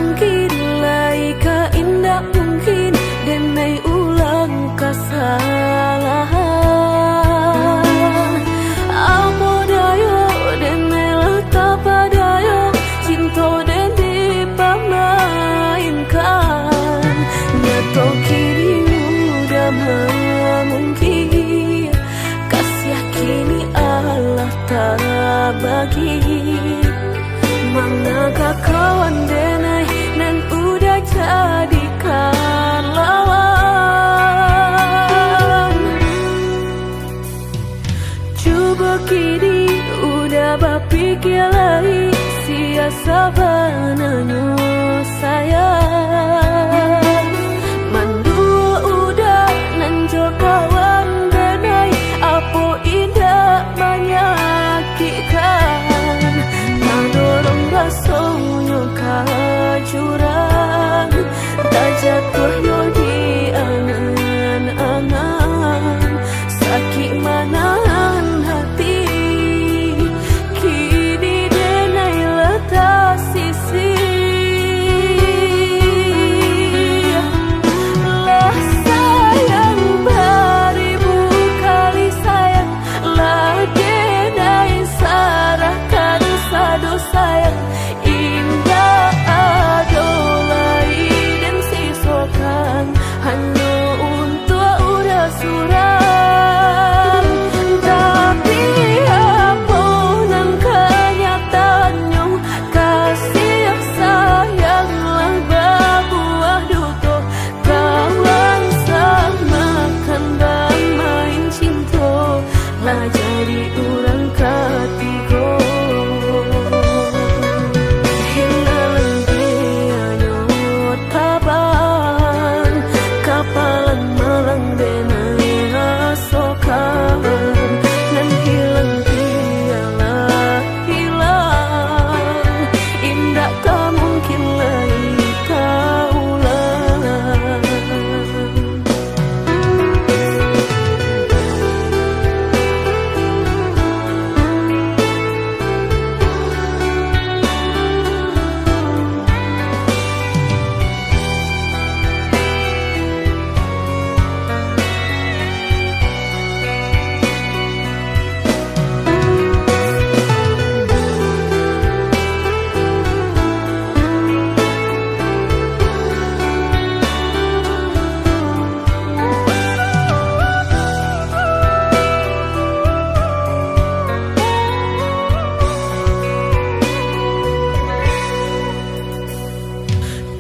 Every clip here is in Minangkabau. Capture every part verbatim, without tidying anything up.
Mungkin lai ka indak mungkin, denai ulang kasalahan. Apo dayo, denai lah tapadayo, cinto den dipamainkan. Nyato kini udah mamungkir, kasiah kini alah tabagi. Manga ka kawan denai nan udah jadikan lawan. Cubo kini udah bapikia lai, sia sabananyo sayang. Manduo udah nan jo kawan denai, apo indak manyakikkan. Tadorong rasonyo ka jurang, tajatuahnyo di angan-angan. Sakik manahan hati, kini denai lah tasisih. Lah sayang baribu kali sayang, lah denai sarahkan sado sayang. Indak ado lai den sisokan, hanyo untuak urang surang. Tapi apo nan kanyataannyo, kasih sayang lah babuah duto. Kawan samakan bamain cinto, lah jadi urang katigo. Hilang dianyo taban, kapalan malang denai rasokan. Nan hilang dialah hilang, indak ka mungkin lai ka ulang.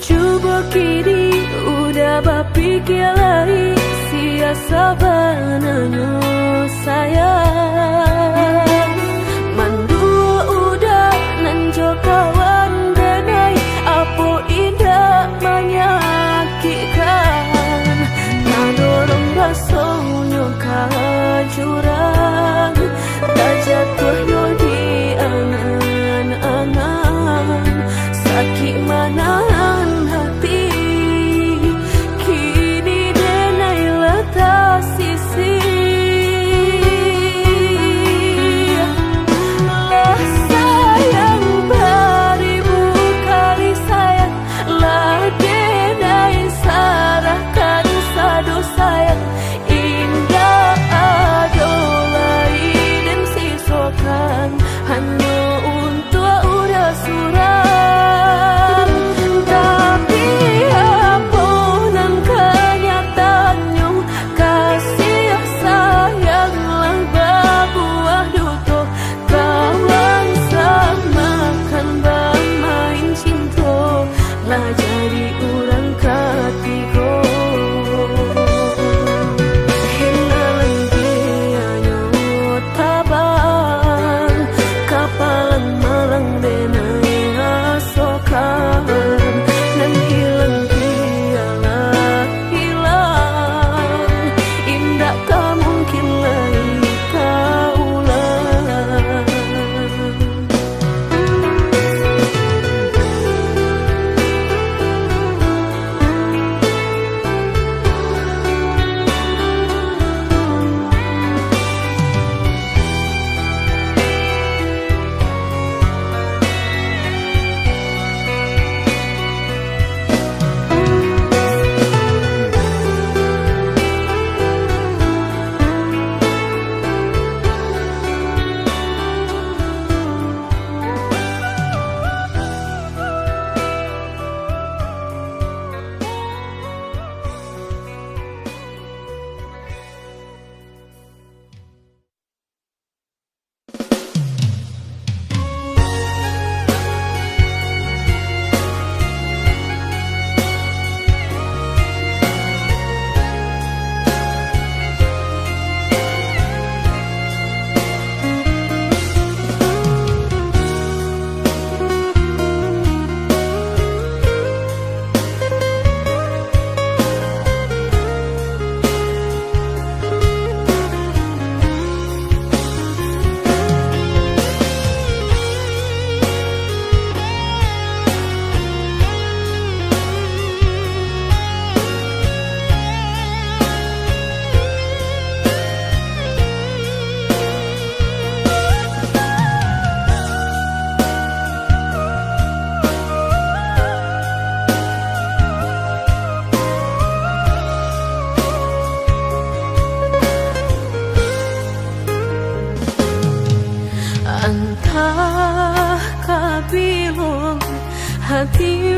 Cubo kini udah bapikia lai, sia sabananyo sayang. Manduo udah nan jo kawan denai, apo indak manyakikkan. Tadorong rasonyo ka jurang, tajatuahnyo di angan-angan. Sakik manahan hati, kini denai lah tasisih. Lah sayang baribu kali sayang, lah denai sarahkan sado sayang. Indak ado lai den sisokan, hanyo untuak urang surang.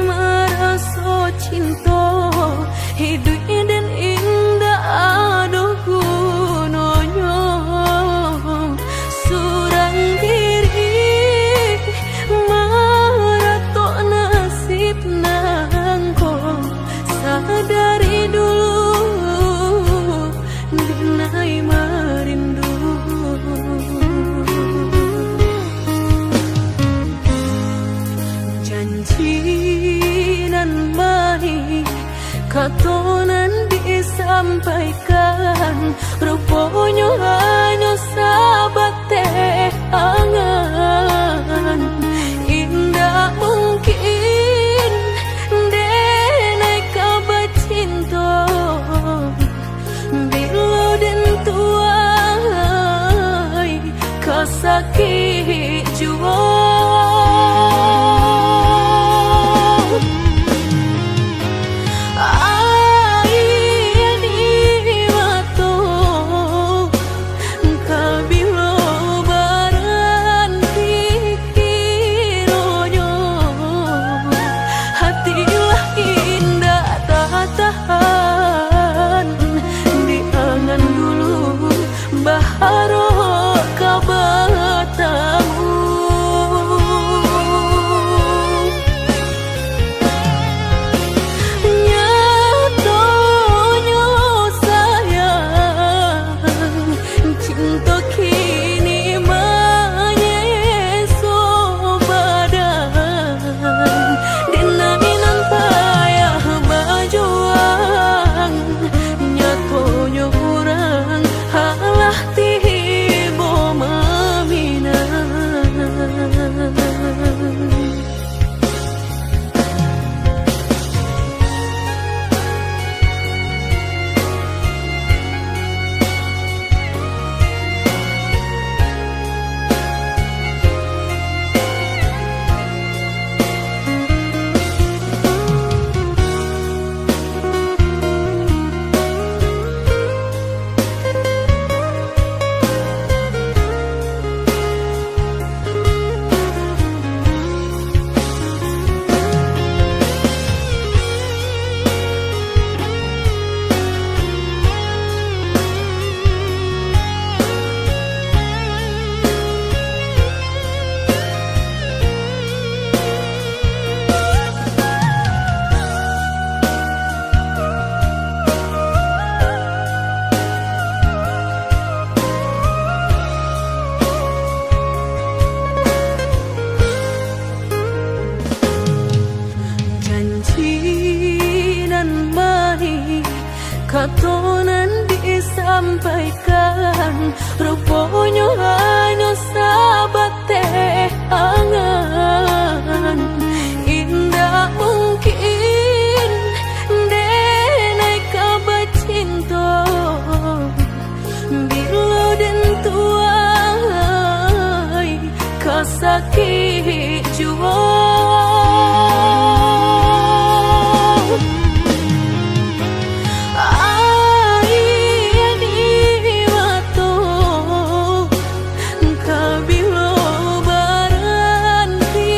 Maraso cinto, hiduik den indak ado gunonyo. Surang diri maratok nasib nangko, sadari dulu denai marindu. Janji nan manih, kato nan disampaikan, ruponyo hanyo sabateh angan. Indak mungkin denai ka bacinto, bilo den tuai ka sakik juo. Aia di mato, kabilo baranti kironyo, hati lah indak tatahan di angan dulu, baharok ka batamu. Nyatonyo sayang, cinto kini manyeso badan. Denai nan payah bajuang, nyatonyo urang alah tibo maminang. Janji nan manih, kato nan disampaikan, ruponyo hanyo sabateh angan. Indak mungkin denai ka bacinto, bilo den tuai ka sakik juo. Aia di mato, kabilo baranti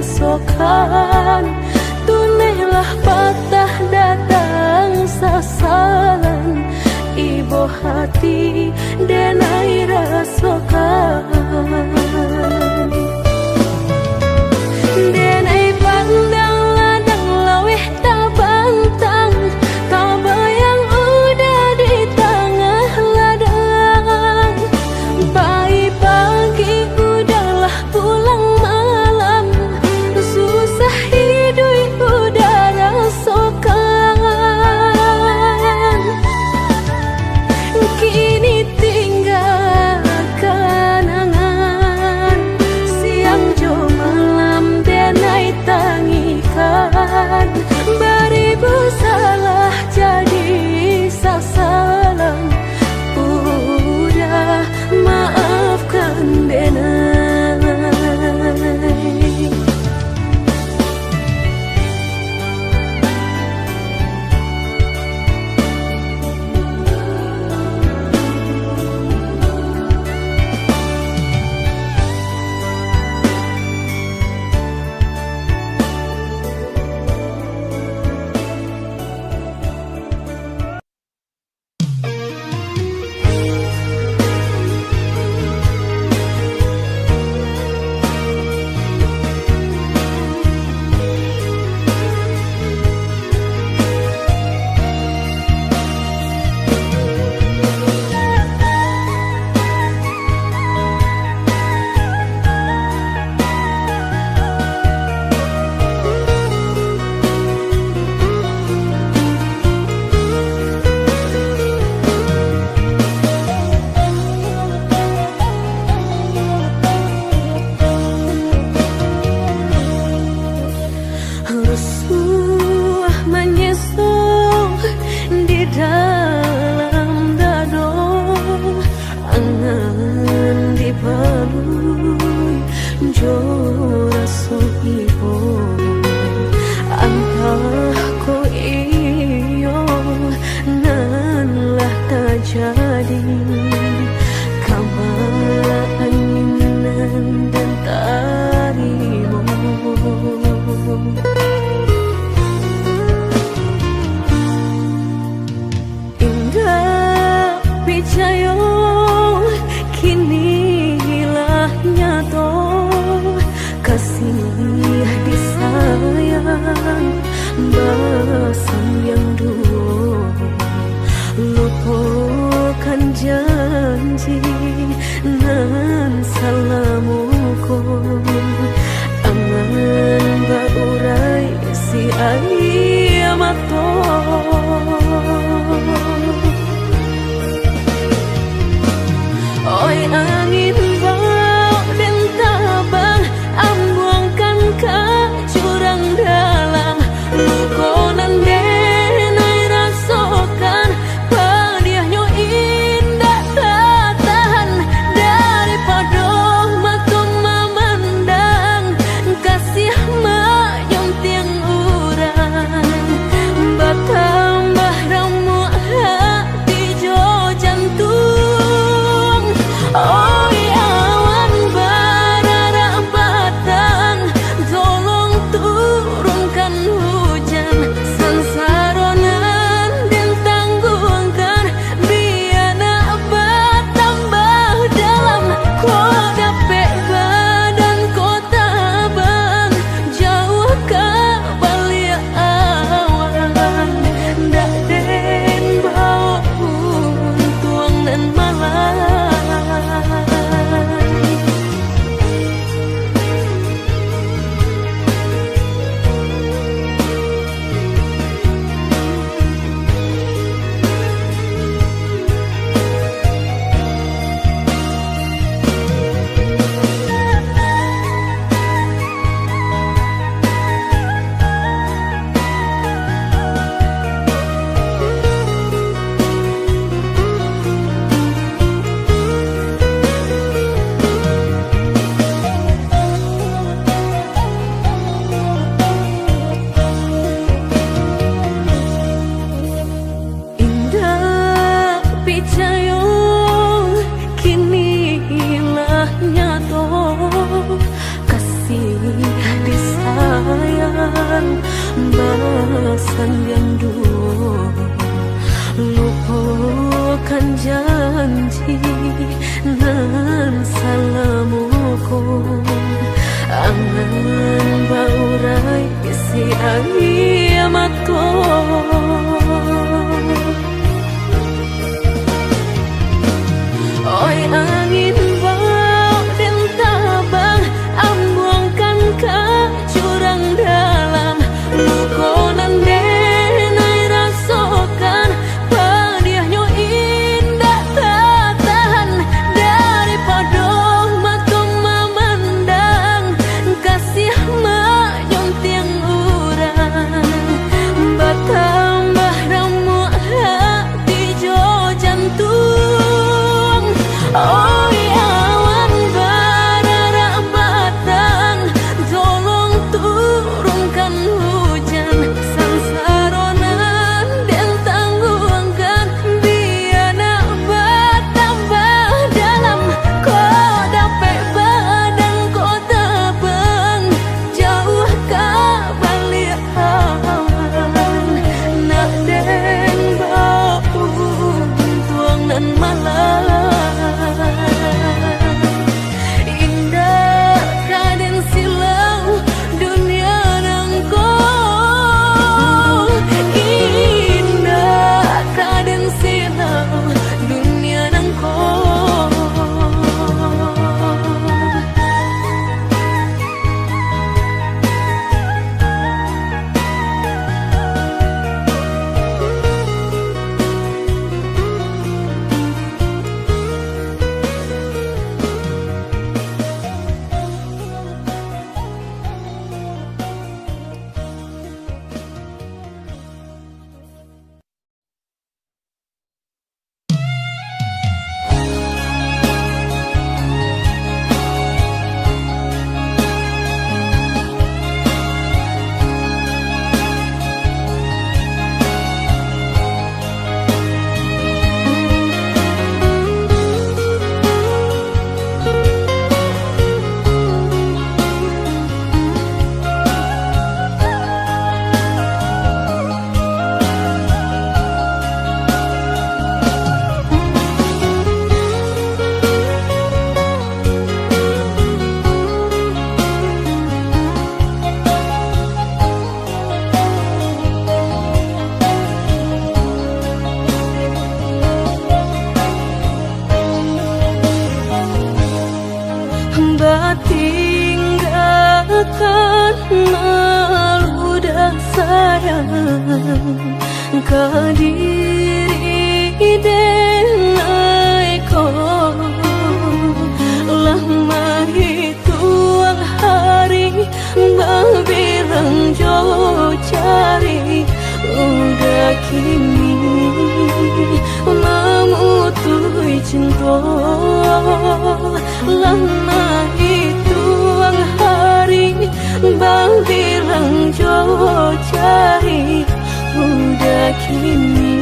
rasokan. Tunehlah patah datang sasalan, ibo hati denai rasokan. Denai pandang ladang laweh tabantang, tabayang uda di tangah ladang. Pai pagi uda lah pulang malam, susah iduik uda rasokan. Kini tingga kanangan, siang jo malam denai tangikan. Baribu salah jadi sasalan, uda maafkan denai. Rusuah manyeso di dalam dado, angan dipalui jo raso ibo. Antah ko iyo nan lah tajadi, kama angin nan den tarimo. Indak picayo, kini lah nyato, kasih disayang basayang duo. Lupokan janji nan salamo ko, angan baurai si aia mato. Oi angin, bao den tabang, ambuangkan ka jurang dalam. Luko nan denai rasokan, padiahnyo indak tatahan. Daripado mato mamandang, kasiah manyuntiang urang, batambah ram- Basandiang duo, lupokan janji nan salamo ko, angan baurai isi aia mato. Oi angin, bao den tabang, ambuangkan ka jurang dalam. Luko nan den ai rasokan, padiahnyo indak tatahan. Daripado mato mamandang, kasiah manyuntiang urang, batambah ramuak hati jo jantuang. Oi awan bararak batang, tolong turunkan hujan, sansaro nan den tangguangkan, bia nak batambah dalam. Kok dapek badan ko tabang, jauah ka baliak awan, nak den bauntuang nan malang. Indak ka den silau dunia nangko, indak ka den silau dunia nangko. Batinggakan malu dah sayang ka diri denai ko, lah mahi tuang hari, babilang jo jari, udah kini mamutuih cinto. Lah mahi tuang hari, babilang jo jari, udah kini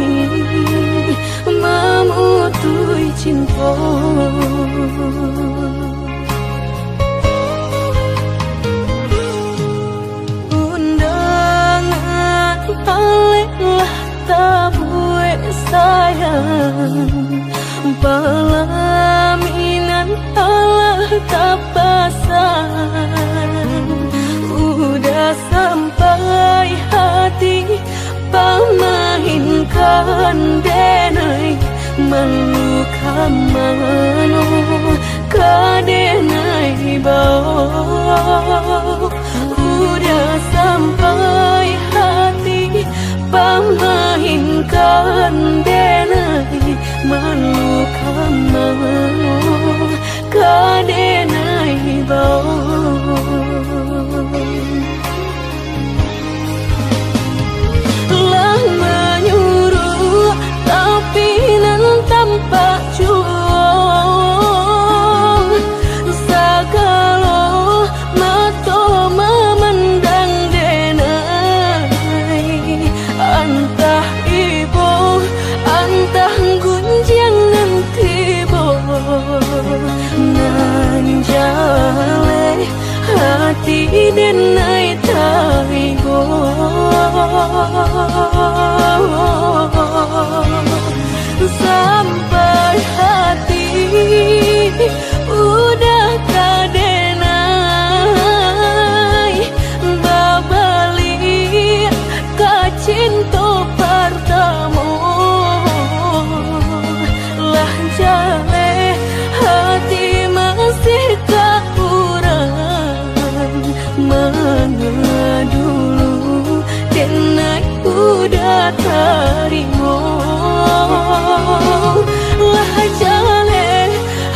mamutuih cinto. Undangan alek lah tabuek sayang, palaminan alah tapasang. Udah sampai hati pamainkan denai, malu ka mano ka denai bao. Udah sampai hati pamainkan denai, malu ka mano ka denai bao. Lah manyuruak tapi nan tampak juo, sagalo mato mamandang denai. Antah ibo, antah gunjiang nan tibo, nan jaleh hati denai ta Aibo, sampai hati udah ka denai babaliak ka cinto partamo. Lah jaleh hati masih ka urang, manga dulu denai udah tarimo. Lah jaleh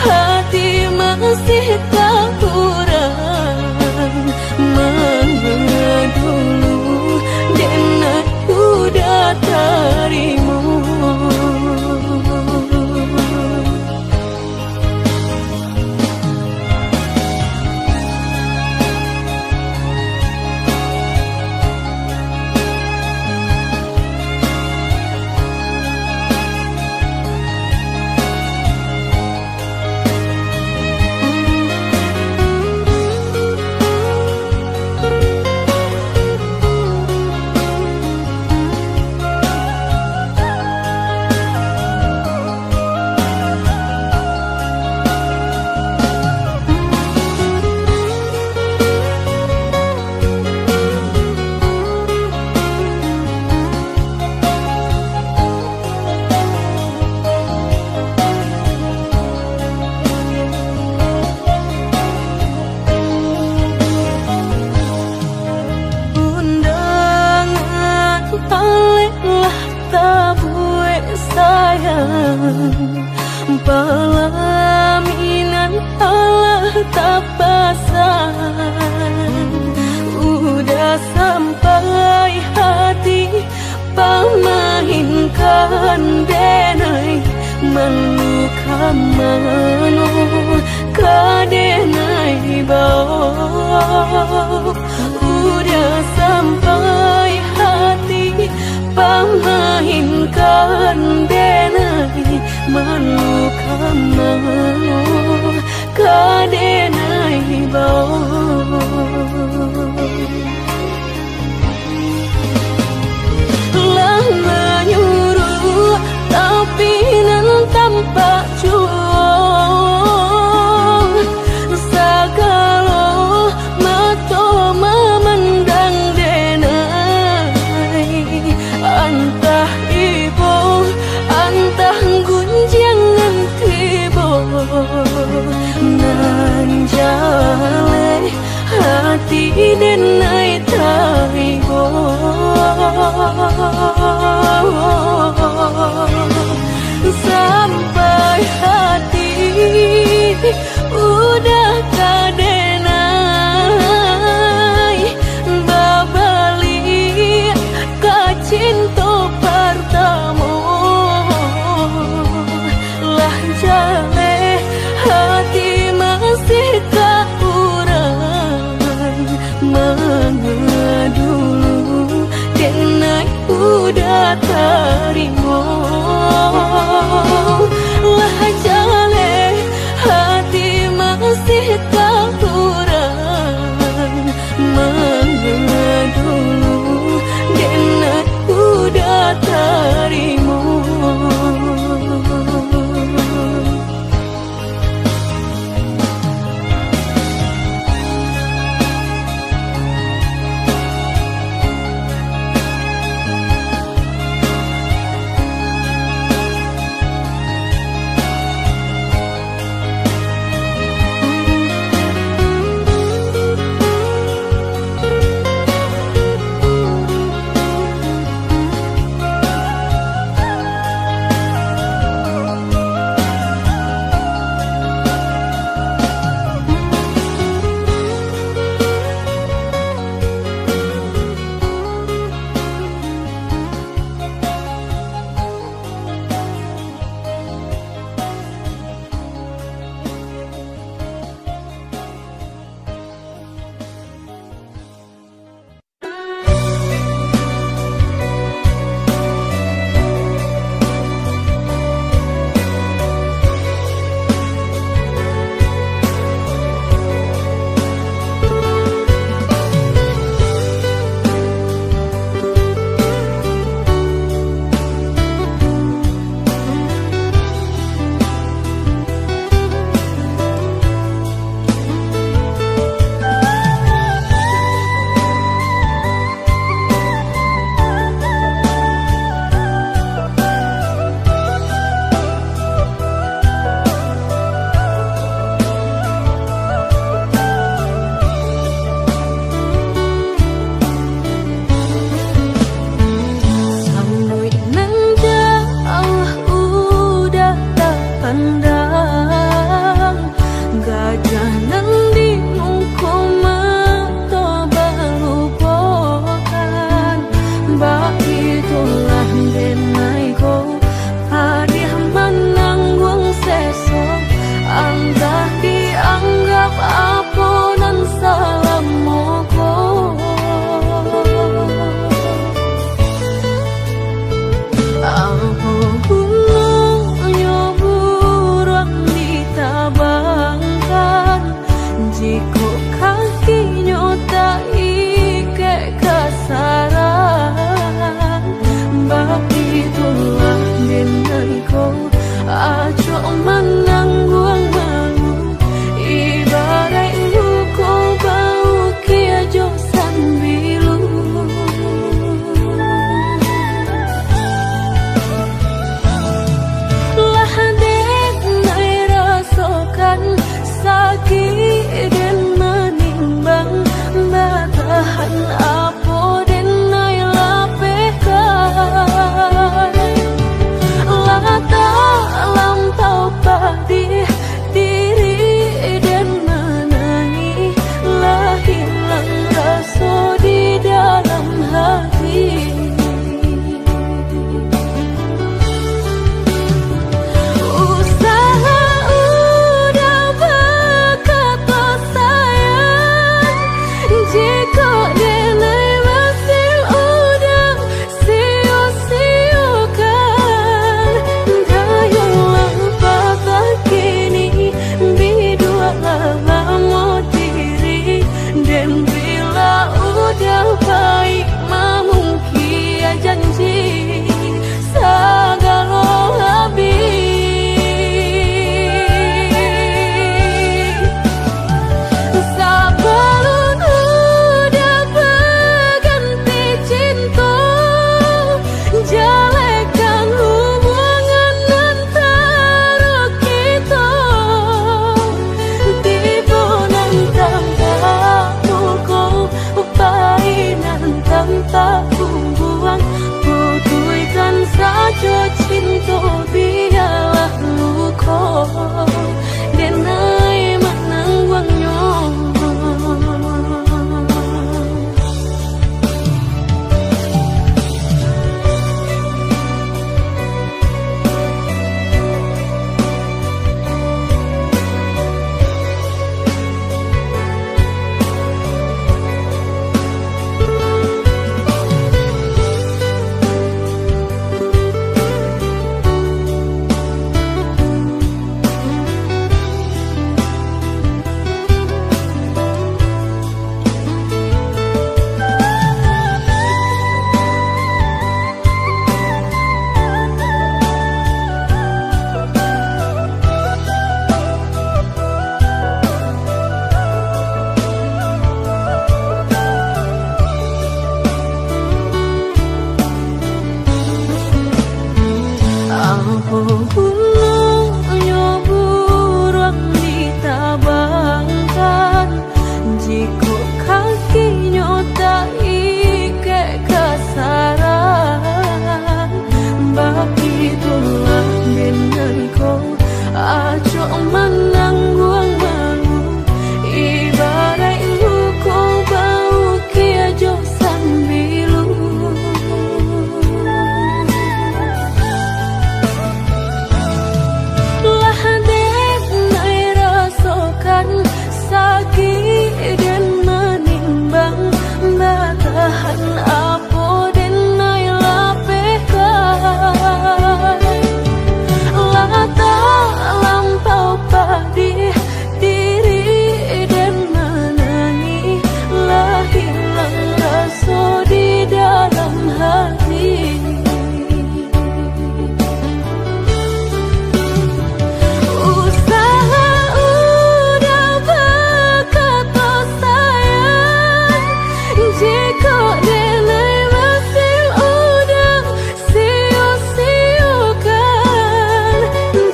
hati masih ka urang, manga dulu denai udah tarimo. Undangan alek lah tabuek sayang, palaminan alah tapasang. Udah sampai hati pamainkan denai, malu ka mano ka denai bao. Udah sampai hati pamainkan denai, malu ka mano ka denai bao. Lah manyuruak, tapi nan tampak juo, sagalo mato mamandang denai. Antah ibo, antah gunjiang nan tibo, nan jaleh hati denai taibo. Sampai hati udah ka denai babaliak ka cinto partamo. Lah jaleh hati masih ka urang, manga dulu denai udah tarimo. Lah jaleh hati masih ka urang, manga dulu denai udah tarimo. Jo cinto bialah luko, denai manangguangnyo. Apo gunonyo buruang ditabangkan, jikok kakinyo taikek ka sarang? Bakitulah denai ko, acok manangguang malu, ibaraik luko baukia jo sambilu. Lah denai rasokan sakik den manimbang, batahan apo denai lapehkan. Lah talampau padiah diri den manangih, lah hilang raso di dalam hati. Usahlah uda bakato sayang, jikok denai masih uda sio-siokan.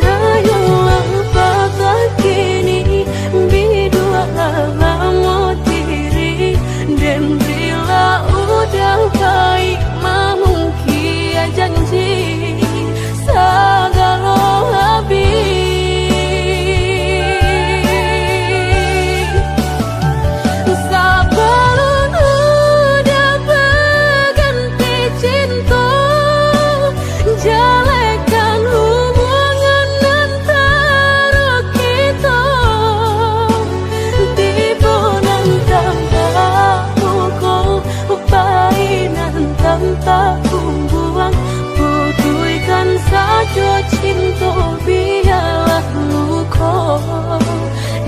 Dayolah patah kini, bidualah lamo diri, den bila uda pai mamungkia janji, sagalo habih. Sabalun uda baganti cinto, jalekan hubungan antaro kito. Tibo nan tampak muko, pai nan tampak bumbuang, putuihkan sajo cinto, bialah luko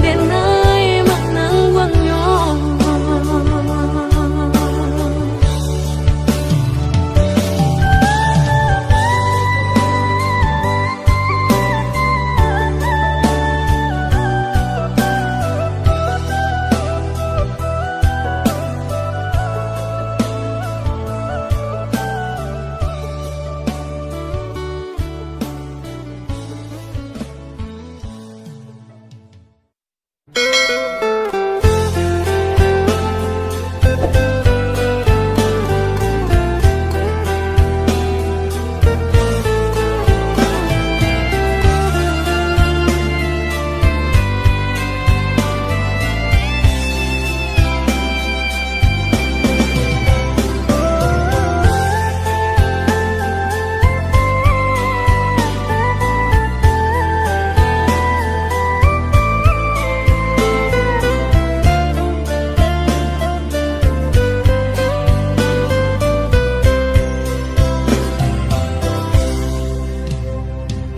denai manangguangnyo.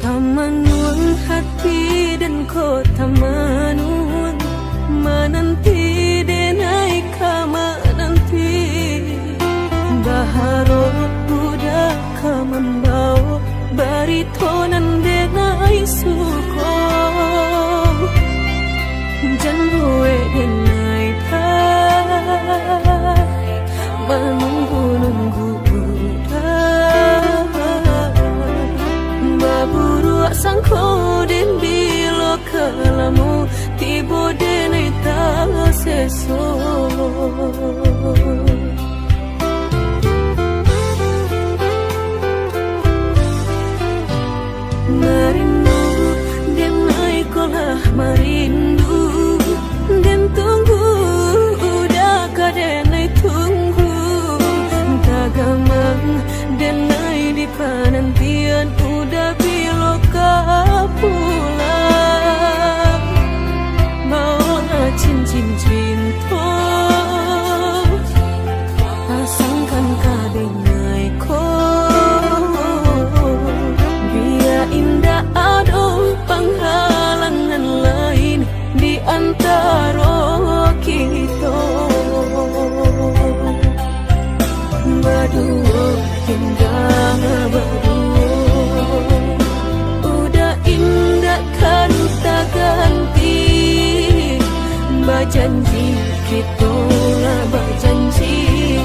Tamanuang hati den ko tamanuang, mananti denai ka mananti. Baharok uda ka mambao barito nan denai suko. Jan buek denai pai manunggu-nunggu uda. Baburuak sangko den bilo ka lamo, tibo denai taseso. Di panantian udah bilo ka pulang, baolah cincin cinto, pasangkan ka denai ko, bia indak ado panghalangan lain di antaro kito. Baduo, indak baduo, udah indak kan taganti. Bajanji kito lah bajanji,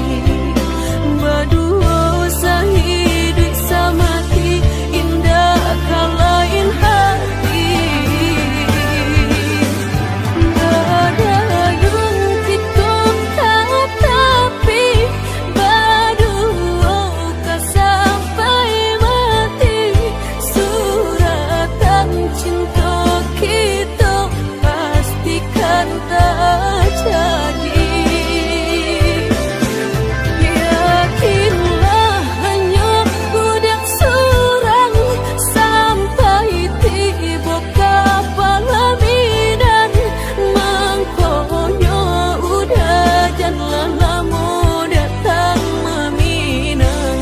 baduo sahiduik samati, indak ka lain hati. Badayun kito ka tapi, baduo ka sampai mati. Suratan cinto kito pastikan tajadi. Yakinlah, hanyo udah surang sampai tibo ka palaminan. Mangkonyo udah jan lah lamo datang maminang.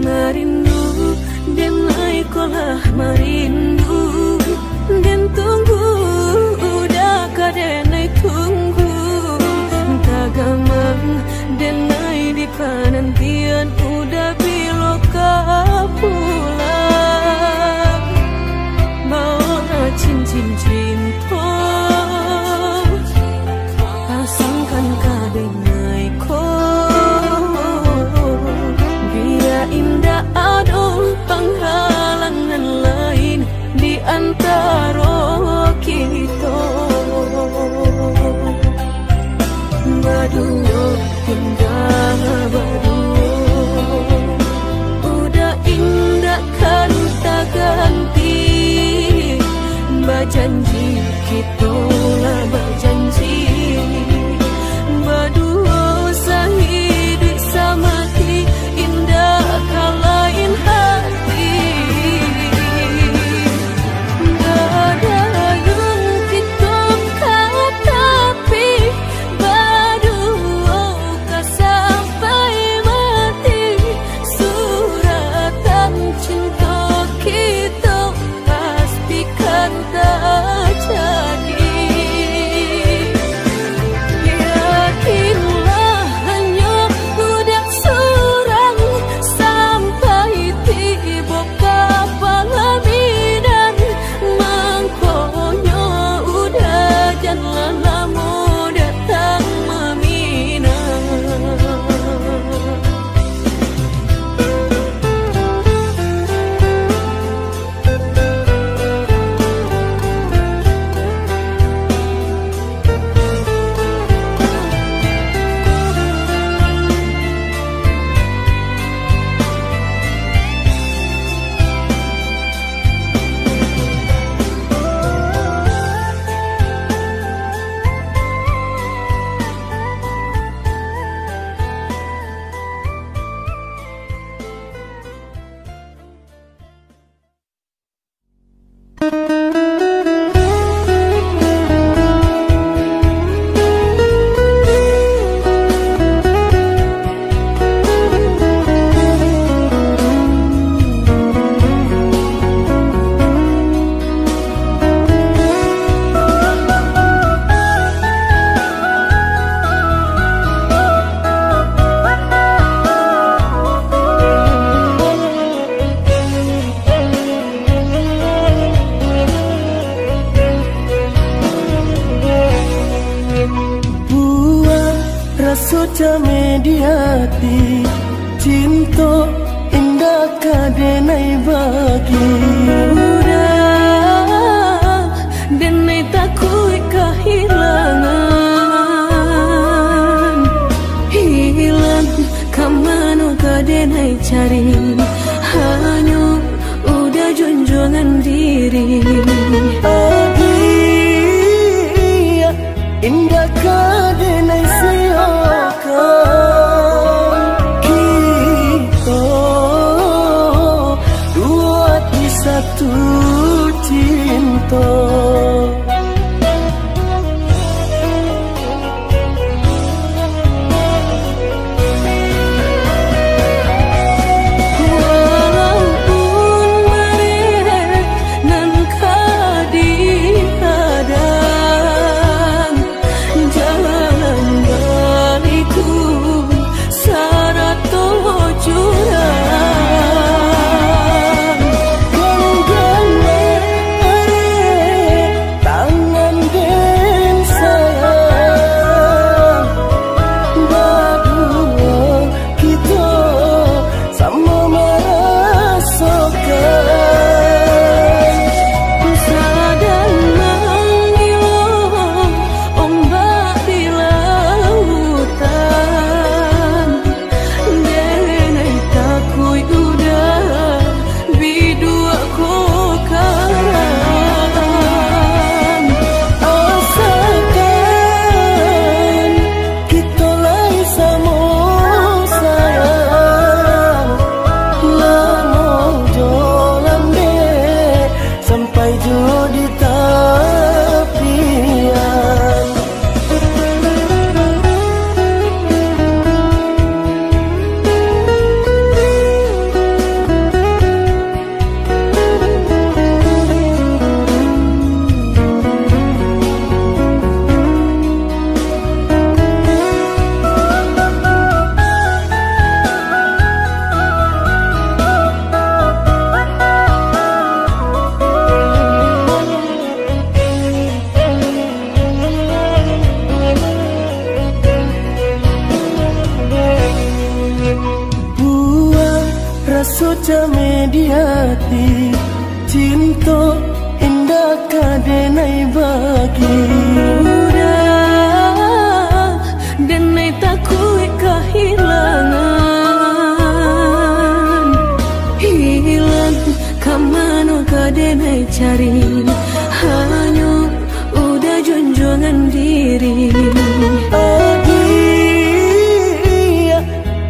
Marindu, denai ko lah marindu, den tunggu, udah ka denai tunggu. Tagamang denai di panantian, udah bilo ka pulang. Baolah cincin cinto, pasangkan ka denai ko, bia indak ado panghalangan lain di antaro kito. Baduo, indak baduo, udah indak kan taganti. Bajanji kito lah bajanji, baduo sahiduik samati, indak ka lain hati. Badayun kito ka tapi, baduo ka sampai mati. Suratan cinto kito pastikan tajadi. Cameh di ati, cinto indak ka denai bagi. Udah, denai takuik kahilangan. Hilang ka mano ka denai cari, hanyo Uda junjuangan diri. Agiah indak ka denai siokan. Kito duo ati satu cinto. Walaupun bareh nan ka dihadang, jalan baliku sarato jurang. Ganggan Tangan den sayang, baduo kito samo marasokan. Sadang mangilo ombak di lautan, denai takuik udah biduak ko karam. Asakan kito lai samo sayang, lamo jo lambek sampai jo di tapian. Buang raso cameh di ati, cinto indak ka denai bagi. Udah, denai takuik kahilangan. Hilang ka mano ka denai cari, hanyo Udah junjuangan diri. Agiah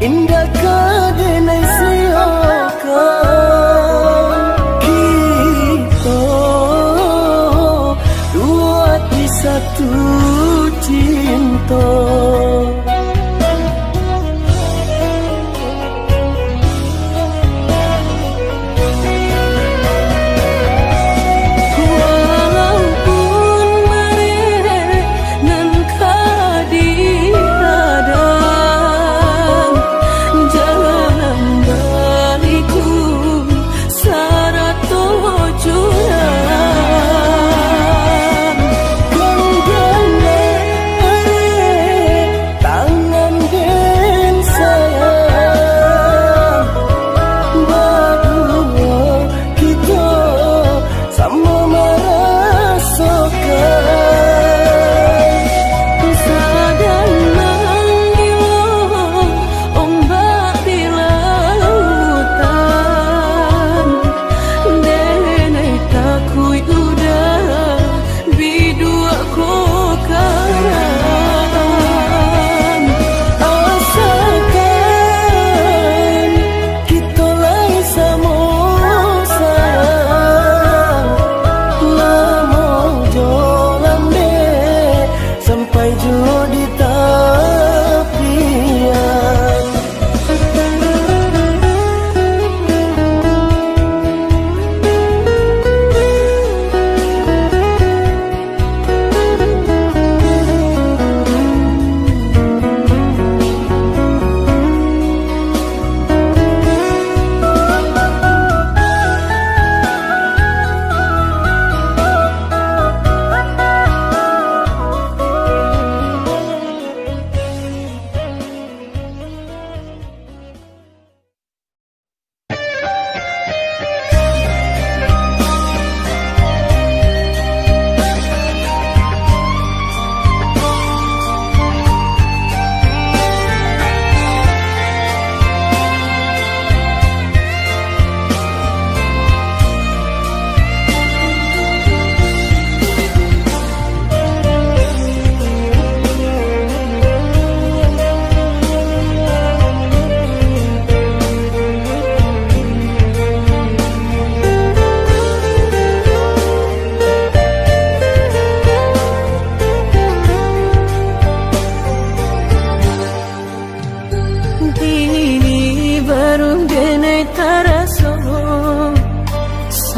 indak ka denai siokan. Kito duo ati satu cinto. Walaupun bareh nan ka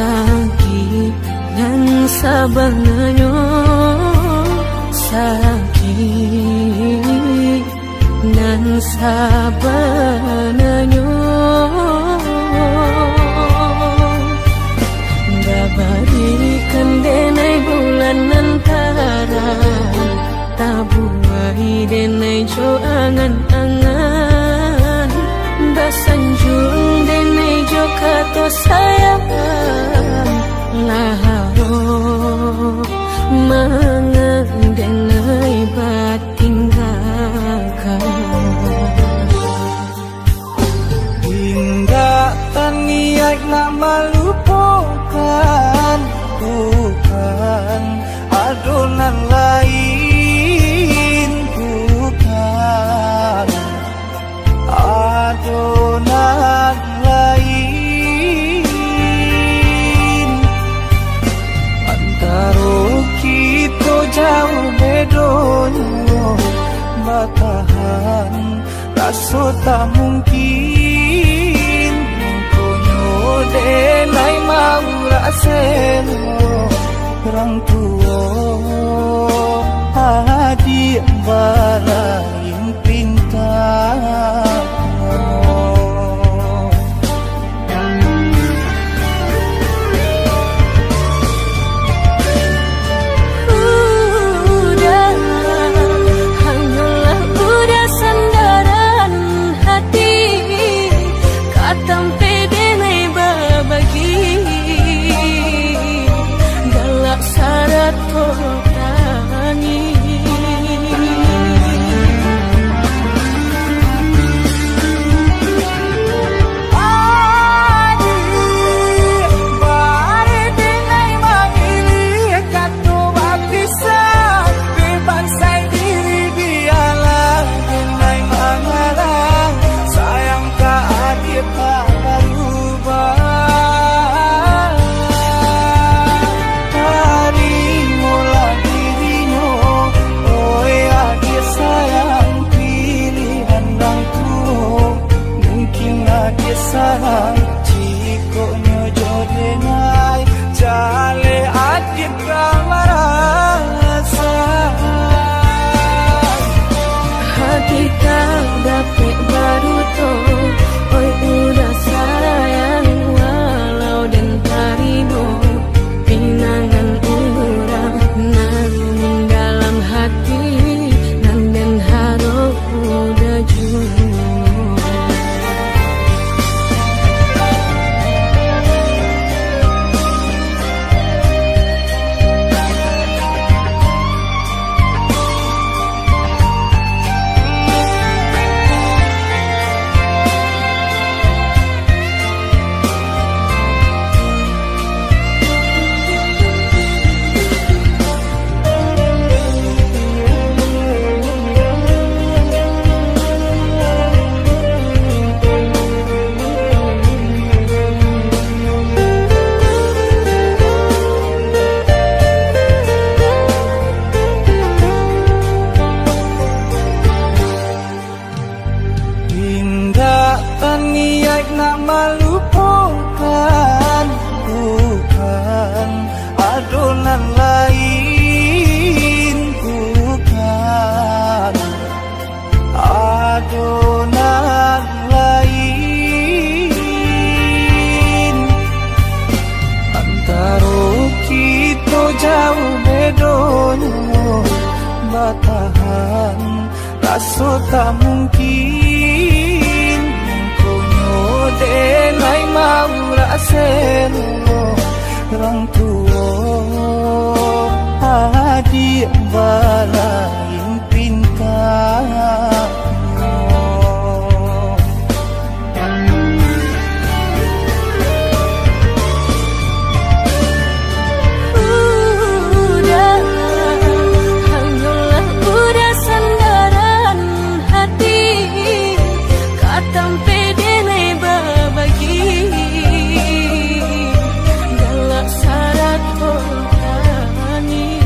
Sakik nan sabananyo, sakik nan sabananyo. Babarikan denai bulan nan tarang, tabuai denai jo angan-angan, basanjuang denai jo kato sayang, lah harok mangan denai batinggakan. Indak taniaik nak malupokan, bukan ado nan lain, bukan ado nan lain. Antaro kito jauah bedonyo, batahan raso tak mungkin. Mangkonyo denai maurak selo, urang tuo adiak balain pinta. Udah, hanyolah udah sandaran hati, ka tampek denai babagi, galak sarato tangih. Adiak, bari denai mangilih kato bapisah, dek bansai diri bialah denai mangalah, sayang ka adiak tak barubah. Tarimolah dirinyo, oi adiak sayang, pilihan urang tuo. Mungkin adiak salah, jikok nyo jo denai, jaleh adiak ka marasa. Hati tak dapek baduto, oi udah sayang, walau den tarimo pinangan urang nan dalam hati, nan den harok udah juo. Indak taniaik nak malupokan, bukan ado nan lain, bukan ado nan lain. Antaro kito jauah bedonyo, batahan raso tak mungkin, mangkonyo den lai maurak selo, urang tuo adiak balain pintanyo. Udah, hanyolah udah sandaran hati, ka tampek den lai babagi, galak sarato tangih.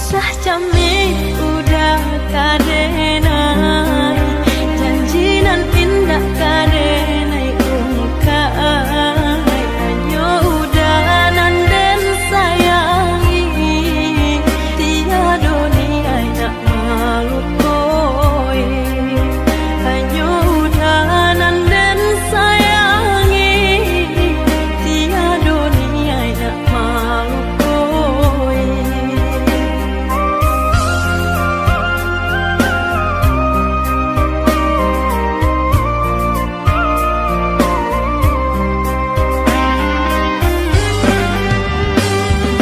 Cah cameh udah ka denai, janji nan indak ka denai ungkai. Hanyo udah nan den sayangi, tiado niaik nak malukoi. Hanyo udah nan den sayangi, tiado niaik nak malukoi.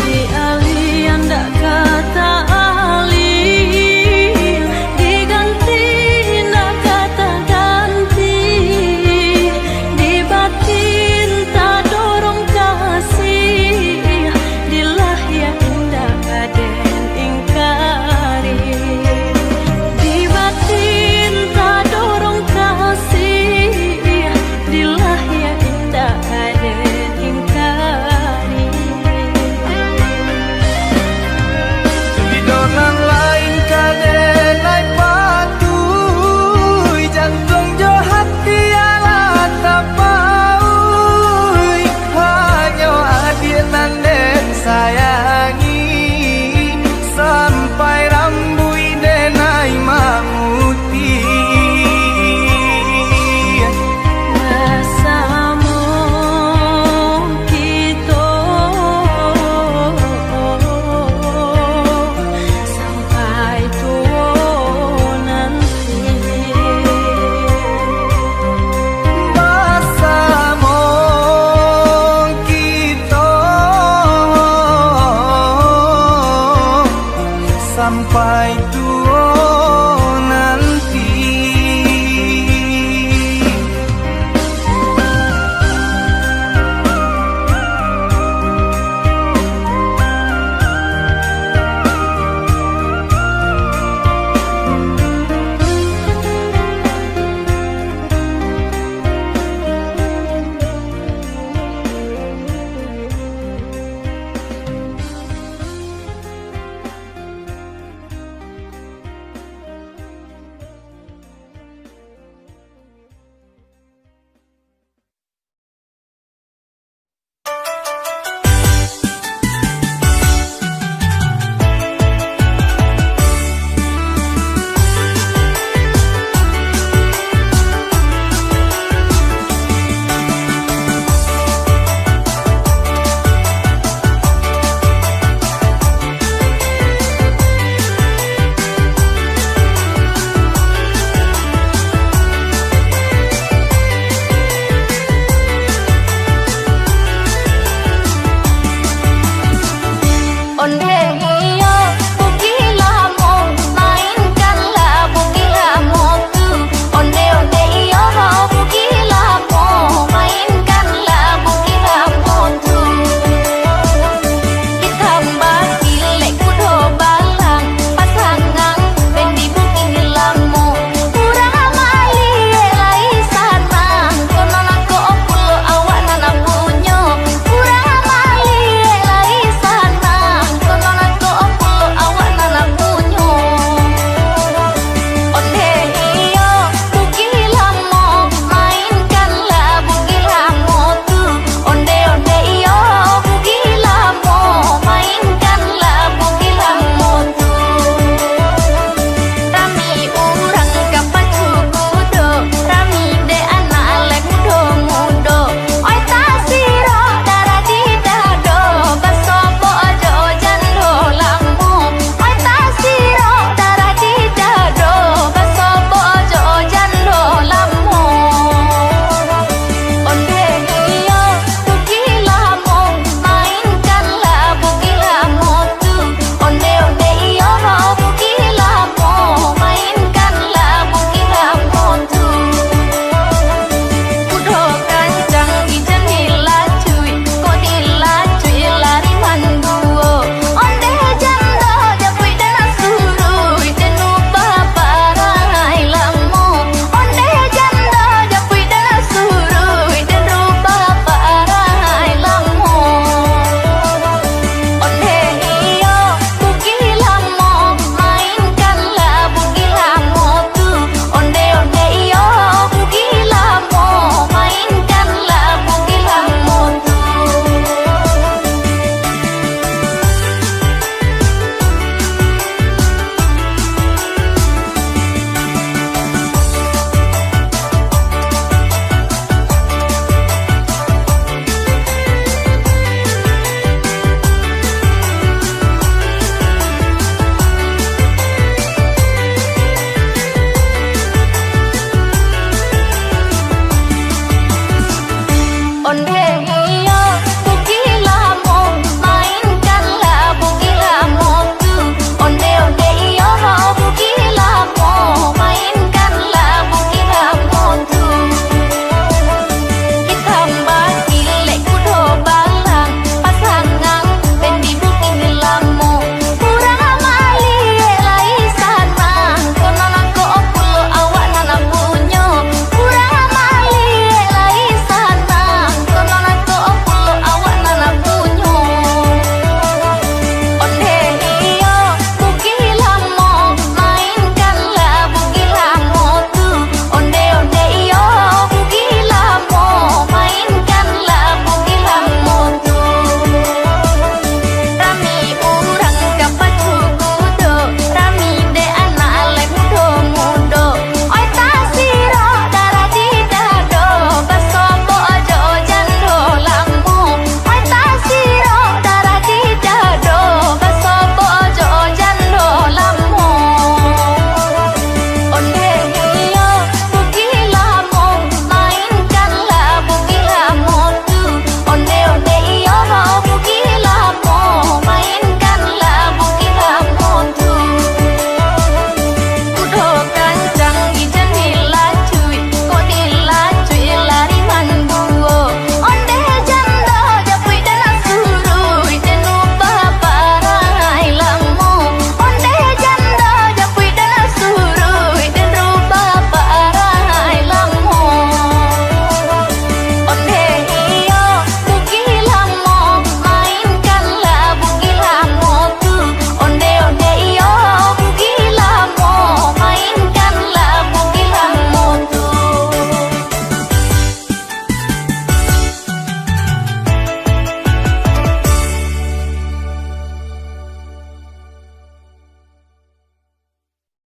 Di alih indak ka ta-alih, diganti indak ka taganti, di batin tadorong kasih, di lahia indak ka den ingkari. Di batin tadorong kasih, di lahia indak ka den ingkari. Di donan lain ka den lai patuih, jantuang jo hati alah tapauih. Hanyo adiak nan den sayangi, sampai rambuik den ai mamutiah. Basamo kito sampai tuo nanti. Basamo kito sampai tuo